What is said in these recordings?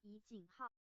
以井號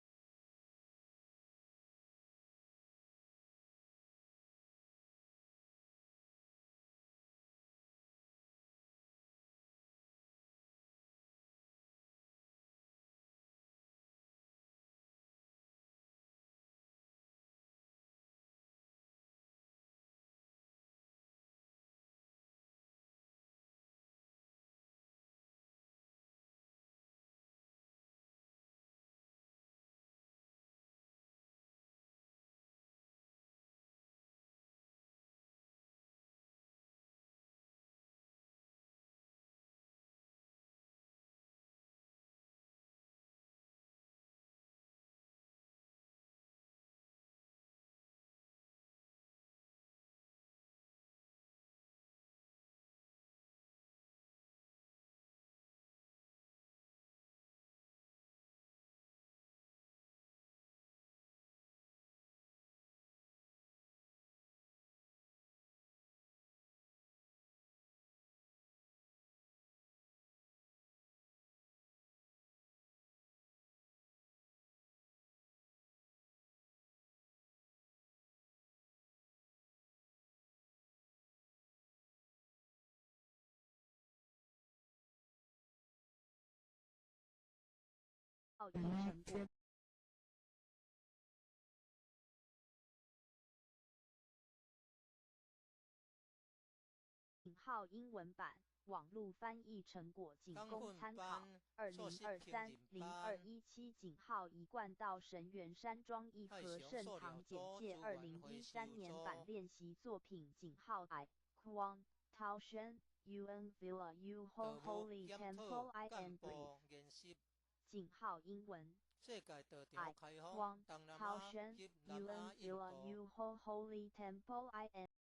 一成果。井號英文版網路翻譯成果僅供參考。2023-0217井號一貫道神元山莊義和聖堂簡介2013年版練習作品井號 I Kwang Tao Shen Yuan Villa U Ho Holy Temple I N Brief 井號英文 I Kwang Tao Shen Yuan Villa U Ho Holy Temple I N